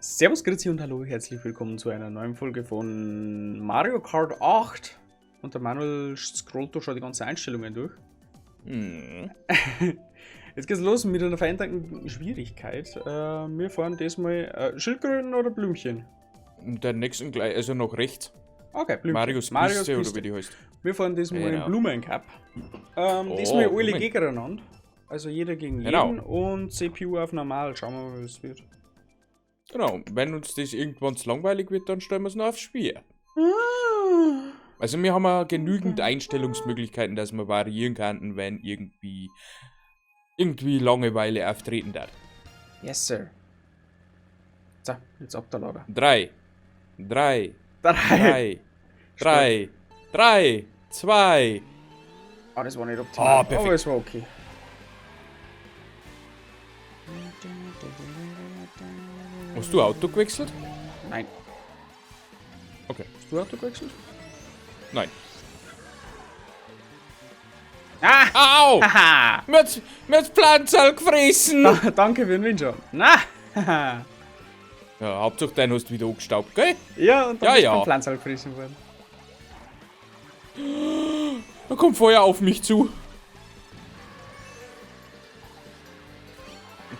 Servus, Grüezi und hallo, herzlich willkommen zu einer neuen Folge von Mario Kart 8. Und der Manuel scrollt da schon die ganzen Einstellungen durch. Jetzt geht's los mit einer veränderten Schwierigkeit. Wir fahren diesmal Schildkröten oder Blümchen? Und der nächsten gleich, also nach rechts. Okay, Blümchen. Marios Marios Piste, Piste. Oder wie die heißt. Wir fahren diesmal Genau. den Blumencup. Oh, Diesmal alle Blumen. gegeneinander. Also jeder gegen Genau. jeden und CPU auf normal. Schauen wir mal, wie es wird. Genau, wenn uns das irgendwann zu langweilig wird, dann stellen wir es noch aufs Spiel. Also wir haben ja genügend Einstellungsmöglichkeiten, dass wir variieren könnten, wenn irgendwie Langeweile auftreten darf. Yes, sir. So, jetzt ab der Lager. 3, 3, 3. 3, 3, 3, 2. Ah, das war nicht optimal. Ah, perfekt. Aber es war okay. Hast du Auto gewechselt? Nein. Okay. Hast du Auto gewechselt? Nein. Ah! Au! Haha! Mir hat's Pflanzerl gefressen! Danke für den Windschau. Na! Ja, Hauptsache dein hast du wieder angestaubt, gell? Ja, und dann Ja, bist du ja. vom Pflanzerl gefressen worden. Da kommt Feuer auf mich zu.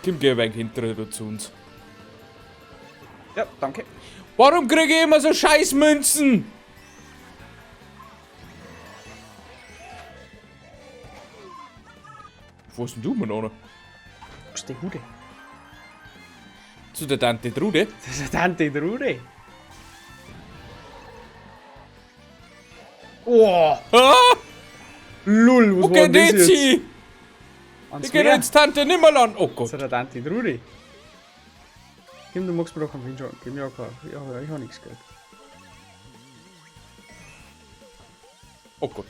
Kim, geh ein wenig hinter da zu uns. Ja, danke. Warum kriege ich immer so Scheißmünzen? Wo ist denn du, Manone? Wo ist die Hude? Zu der Tante Trude. Das ist Tante Trude. Oh! Ah, Lull, was wo war denn geht das jetzt jetzt? hin? Ans Ich geh Meer? jetzt Tante Nimmerland. Oh Gott. Zu der Tante Trude. Kim, du magst mir doch einen Windschau geben. Ja, klar. Ich hab nichts gekriegt. Oh Gott.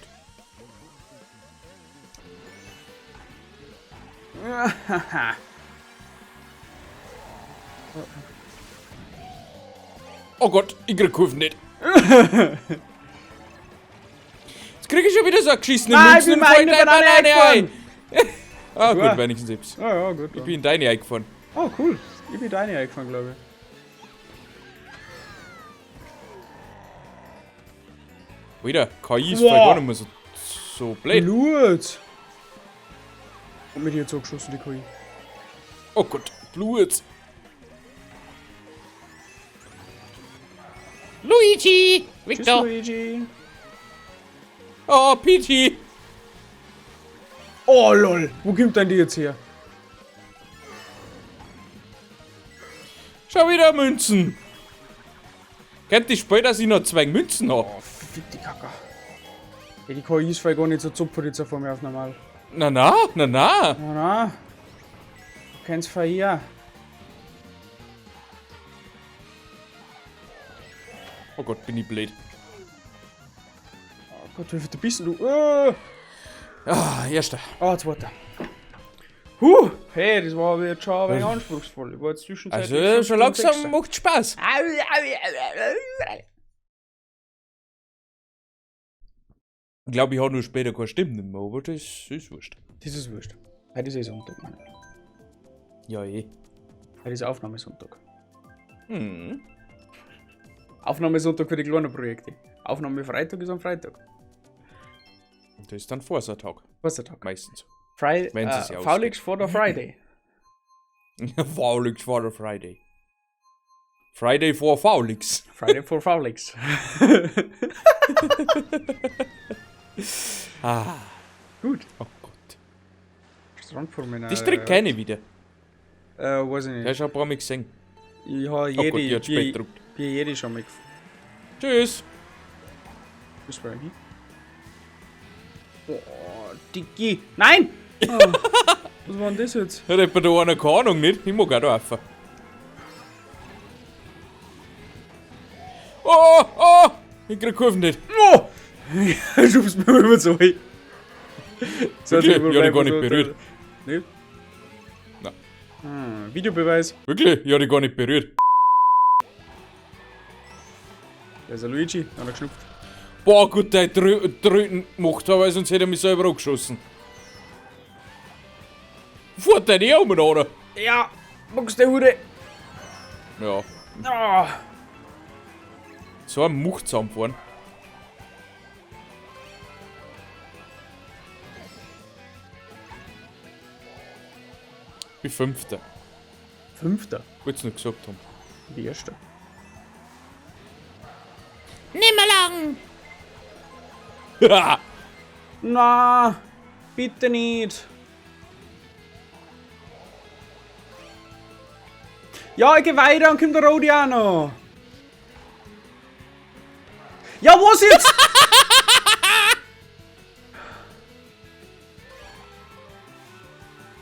Oh Gott, ich krieg Kurven nicht. Jetzt krieg ich schon wieder so eine geschissene Nein, ich Münzen bin und meine fall in deine Banane Banane ein. eingefahren. Ah, Klar. gut, wenigstens selbst. Ah, ja, gut. Ich bin in deine eingefahren. Oh, cool. Ich bin deine eingefahren, glaube ich. Alter, KI ist Wow. voll gar nicht mehr so blöd. Blut! Und mit ihr zugeschossen, die KI. Oh Gott, Blut. Luigi! Tschüss, Victor! Luigi! Oh, Peachy! Oh, lol! Wo kommt denn die jetzt her? Schau wieder Münzen! Kennt die Spiel, dass ich noch 2 Münzen hab? Oh, fick die Kacke. Ey, die KI ist voll gar nicht so zupfer jetzt vor mir auf normal. Na na, na na! Na na. Du kennst Feier. Oh Gott, bin ich blöd. Oh Gott, wie viel bist denn du? Oh. Ah, erster. Ah, zweiter. Huh! Hey, das war aber jetzt schon ein wenig anspruchsvoll. Ich war jetzt zwischenzeitlich Also, schon fünfter und langsam sechster. macht Spaß. Ich glaube, ich habe nur später keine Stimme mehr, aber das ist wurscht. Das ist wurscht. Heute ist eh Sonntag, Mann. Ja, eh. Heute ist Aufnahmesonntag. Aufnahmesonntag für die kleinen Projekte. Aufnahme Freitag ist am Freitag. Das ist dann Vorsortag. Vorsortag. Meistens. Wenn sie sich ausgeht. Faulix vor der Friday. Faulix vor der Friday. Friday vor Faulix. Friday for Faulix. Ah. Gut. Oh Gott. Strandpromenade. Das trinkt keine wieder. Weiß ich nicht. Der ist schon ein paar Mal gesehen. Ich habe Oh jede, Gott, die hat spät gedruckt. ich jede schon mal gefahren. Tschüss. Bis bei hin. Oh, Dicky. Nein! Oh, was war denn das jetzt? Hat etwa da einer keine Ahnung nicht? Ich mag auch da rauf. Oh, oh! Ich krieg Kurven nicht. Oh! Schubst mir über so hin. So, Wirklich? jetzt Ich hab dich gar nicht so- berührt. Nee? Nein. Videobeweis. Wirklich? Ich hab dich gar nicht berührt. Da ist der Luigi, hat er geschnupft. Boah, gut, der Tröten gemacht habe, weil sonst hätte er mich selber angeschossen. Fährt der nicht um, oder? Ja, magst du Hure? Ja, Ah. So ein Much zusammenfahren. Bin Fünfter. Fünfter. Wollt's nur gesagt haben. Die erste. Nimmer lang! Na, bitte nicht. Ja, ich geh weiter und kommt der Rodi auch noch. Ja, was jetzt?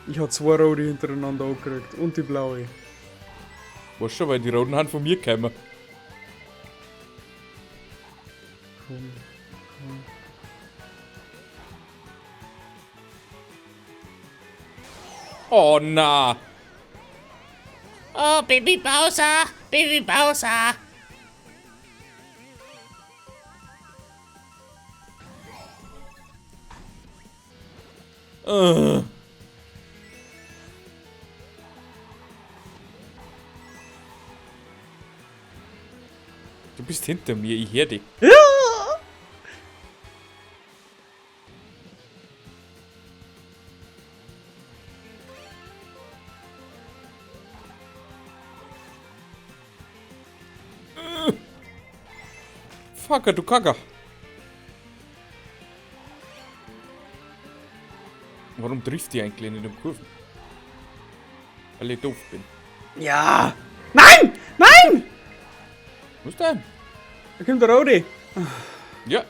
Ich hab zwei Rodi hintereinander angekriegt und die blaue. Weißt schon, weil die roten Hand von mir kämen. Komm, komm. Oh na! Oh, Baby Bowser! Baby Bowser! Du bist hinter mir, ich hör dich. Ja! Fucker, du Kacker. Warum trifft die eigentlich nicht um Kurven? Weil ich doof bin. Ja! Nein! Nein! Was denn? Da kommt der Rodi. Ja.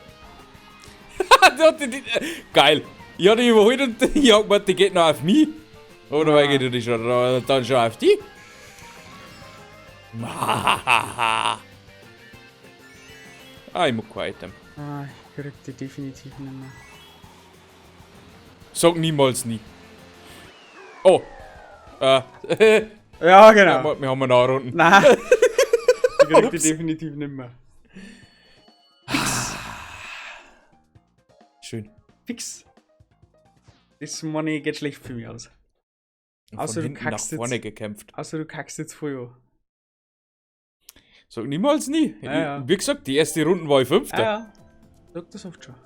Geil. Ich hab dich überholt und ich hab gemeint, die geht noch auf mich. Oder weil geht die schon, dann schon auf die? Ah, ich mag kein Item. Ah, ich krieg die definitiv nicht mehr. Sag niemals nie. Oh. Ja, genau. Wir haben eine Runde. Nein. Ich krieg die definitiv nicht mehr. Schön. Fix. Das Money geht schlecht für mich aus. Und Außer von du hinten nach kackst vorne jetzt. gekämpft. Außer du kackst jetzt voll an. Sag niemals nie. Ja, ja. Wie gesagt, die erste Runde war ich Fünfter. Ah, ja. Sag das oft schon. Was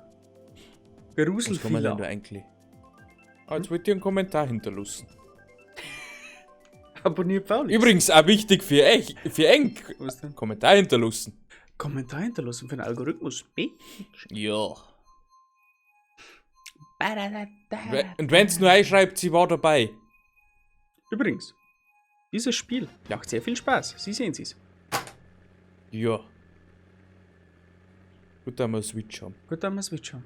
kann man denn Gruselfehler. da eigentlich? Ah, jetzt wollte ich einen Kommentar hinterlassen. Abonniert Pauli. Übrigens auch wichtig für euch, für eng. Was denn? Kommentar hinterlassen. Kommentar hinterlassen für den Algorithmus. B. Ja. Und wenn's nur einschreibt, sie war dabei. Übrigens, dieses Spiel macht sehr viel Spaß. Sie sehen sie's. Ja. Gut, dass wir Switch haben. Gut, dass wir Switch haben.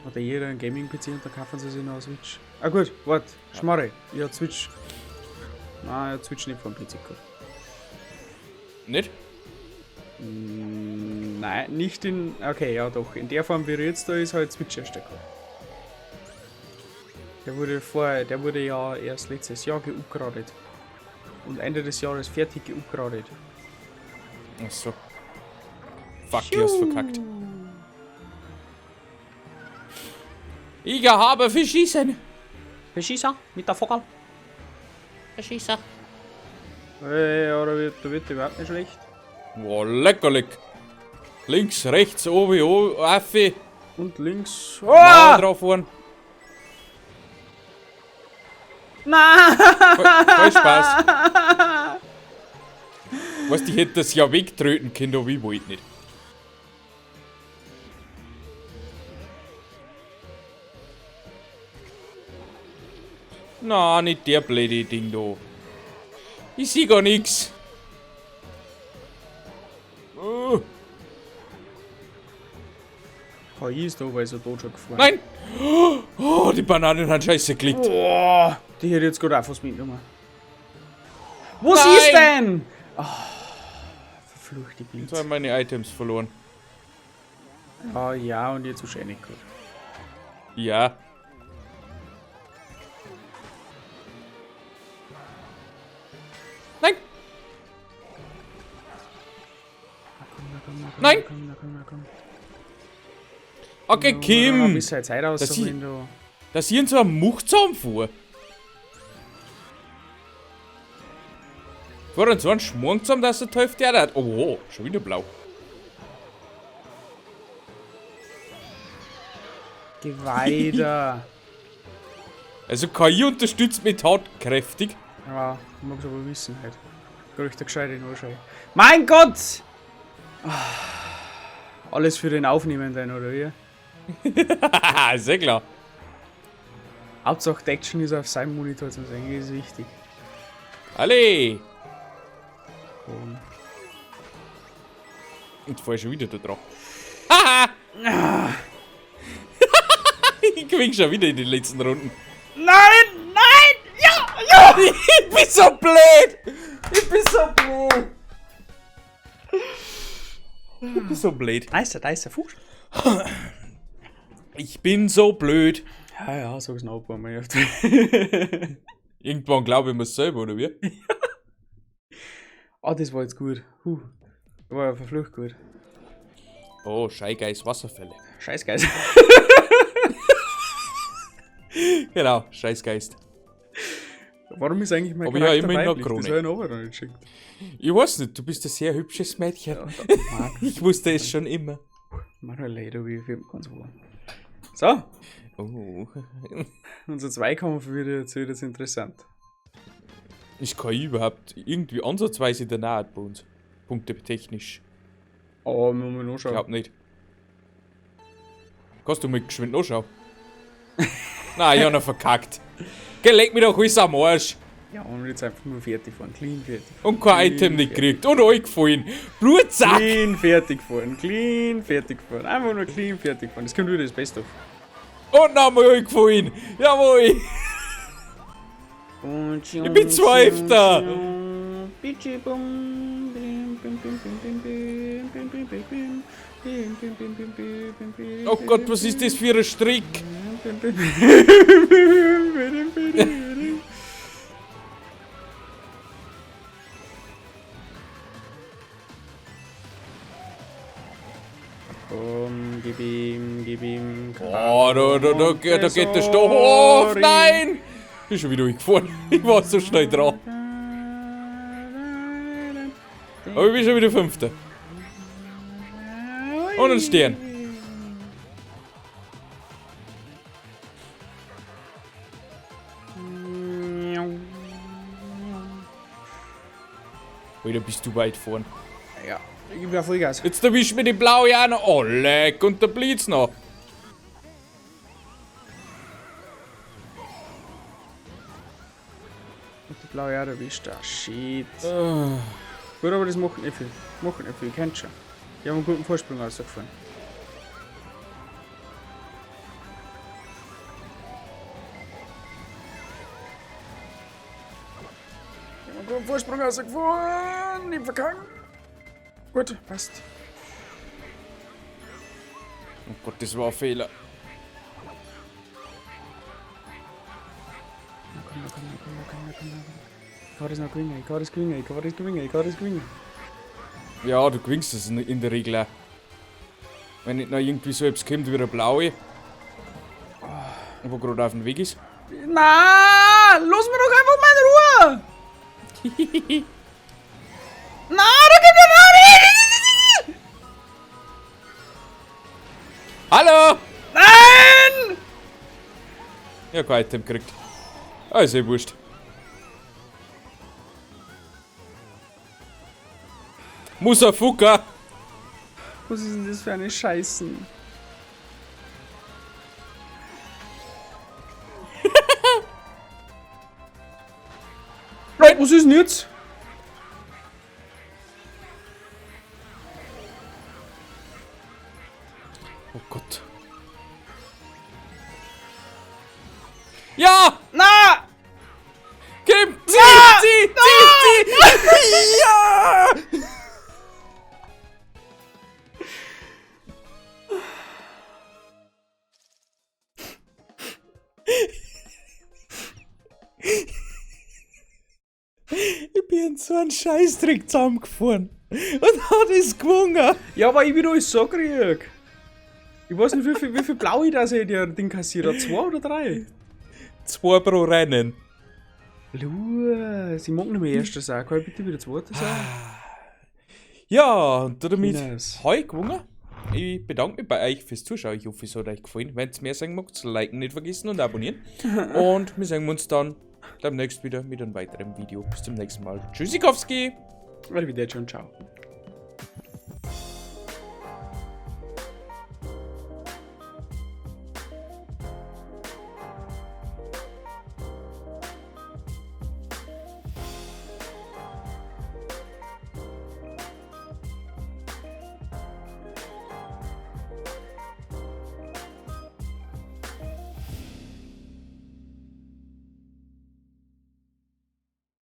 Hat ja jeder einen Gaming-PC und dann kaufen sie sich noch eine Switch. Ah gut, warte, Schmarre, ich hab Switch. Nein, ich hab Switch nicht vom PC gehabt. Nicht? Nein, nicht in. Okay, ja doch. In der Form, wie er jetzt da ist, halt Switch erst gehabt. Der wurde vorher, der wurde ja erst letztes Jahr geupgradet. Und Ende des Jahres fertig geupgradet. Ach so. Fuck, ich hab's verkackt. Ich habe verschießen. Verschießer mit der Vogel. Verschießer. Ey, ja, da wird überhaupt nicht schlecht. Boah, leckerlich. Links, rechts, oben, oben, Affe. Und links. Mauer Oh! drauf fahren. Nein! Voll Spaß. Weißt du, ich hätte das ja wegtröten können, aber ich wollte nicht. Na, nicht der blöde Ding da. Ich seh gar nix. Oh. KI ist da, weil so tot schon gefahren. Nein! Oh, die Bananen haben scheiße geklickt. Boah, die hätte jetzt gerade auch fast mitgenommen. Was Nein! ist denn? Oh, verfluchte Blitz. Jetzt habe ich meine Items verloren. Ah ja, und jetzt wahrscheinlich gut. Ja. Nein! Na komm, na komm, na komm, Nein! Na komm, na komm, na komm. Okay, Na, Kim! bis halt Zeit aus, Das so hier- wenn du. Dass hier in so einem Much zusammenfuhr. Fahren so einen Schmorn zusammen, dass der Teufel der hat. Oh, schon wieder blau. Geh weiter. Also KI unterstützt mich tatkräftig. Ja, ich mag's aber wissen halt. Krieg der gescheite Nachschau. Mein Gott! Ah, alles für den Aufnehmenden, oder wie? Sehr klar. Hauptsache die Action ist auf seinem Monitor zu sehen, ist wichtig. Alle! Komm. Und fahr ich schon wieder da drauf. Haha! Ich gewinne schon wieder in den letzten Runden. Nein! Nein! Ja! Ja! Ich bin so blöd! Ich bin so blöd! Ich bin so blöd. Da ist der Fuß. Ich bin so blöd. Ja, ja, sag's noch ein paar Mal. Irgendwann glaube ich mir's selber, oder wie? Ah, das war jetzt gut. Huh. War ja verflucht gut. Oh, Scheigeist Wasserfälle. Scheißgeist. Genau, Scheißgeist. Warum ist eigentlich mein Aber ich hab Charakter immerhin noch weiblich? Krone. Das hab ich noch nicht geschickt. Ich weiß nicht, du bist ein sehr hübsches Mädchen. Ich wusste es schon immer. Manuel, ey, du, ich bin ganz warm. So, Oh. unser Zweikampf wird jetzt wieder interessant. Ist KI überhaupt irgendwie ansatzweise der Naht bei uns? Punkte technisch. Aber wir müssen anschauen. Glaub nicht. Kannst du mal geschwind nachschauen? Nein, ich hab noch verkackt. Geh, leg mich doch alles am Arsch. Ja, und jetzt einfach nur fertig fahren. Clean fertig. Und kein Item nicht gekriegt. Und euch gefallen. Blutsack! Clean fertig fahren. Clean fertig fahren. Einfach nur clean fertig fahren. Das kommt wieder das Beste auf. Und nochmal euch gefallen. Jawohl! Ich bin Zwölfter. Oh Gott, was ist das für ein Strick? Komm, gib ihm, gib ihm. Oh, da geht der Stoff. Oh, nein! Ich bin schon wieder durchgefahren. Ich war so schnell dran. Aber ich bin schon wieder Fünfter. Und ein Stern. Alter, bist du weit vorn. Ja, ich geb ja Vollgas. Jetzt erwischt mir die blaue auch noch. Oh, leck. Und der Blitz noch. Und die blaue auch erwischt. Ah, shit. Gut, aber das macht nicht viel. Macht nicht viel, kennt schon. Die haben einen guten Vorsprung rausgefahren. Die haben einen guten Vorsprung rausgefahren. Ich verkannt. Gut, passt. Oh Gott, das war ein Fehler. Na komm, na komm, na komm, na komm, na komm, na komm. Ich kann das noch gewinnen, ich kann das gewinnen, ich kann das gewinnen, ich kann das gewinnen. Ja, du gewinnst das in der Regel auch. Wenn nicht noch irgendwie so etwas kommt wie der blaue. Wo gerade auf dem Weg ist. Na, lass mir doch einfach mal in Ruhe! Na, da gibt es noch nicht! Hallo! Nein! Ja, kein Item gekriegt. Ah, ist eh wurscht. Musafuka! Was ist denn das für eine Scheißen? Nein, was ist denn jetzt? Oh Gott. Ja! Na! Kim! Zieh! Zieh! Zieh! Zieh! Ja! Ich bin in so einen Scheißdreck zusammengefahren und hat es gewonnen. Ja, aber ich bin alles so krieg. Ich weiß nicht, wie viel Blau ich da sehe, der Ding kassiert hat. 2 oder 3? 2 pro Rennen. Los, ich mag nicht mehr erster sein. Kann ich bitte wieder zweiter sein? Ja, und damit Kinders. habe ich gewonnen. Ich bedanke mich bei euch fürs Zuschauen. Ich hoffe, es hat euch gefallen. Wenn es mehr sehen mögt, liken nicht vergessen und abonnieren. Und wir sehen uns dann demnächst wieder mit einem weiteren Video. Bis zum nächsten Mal. Tschüssikowski! Arrivederci und ciao.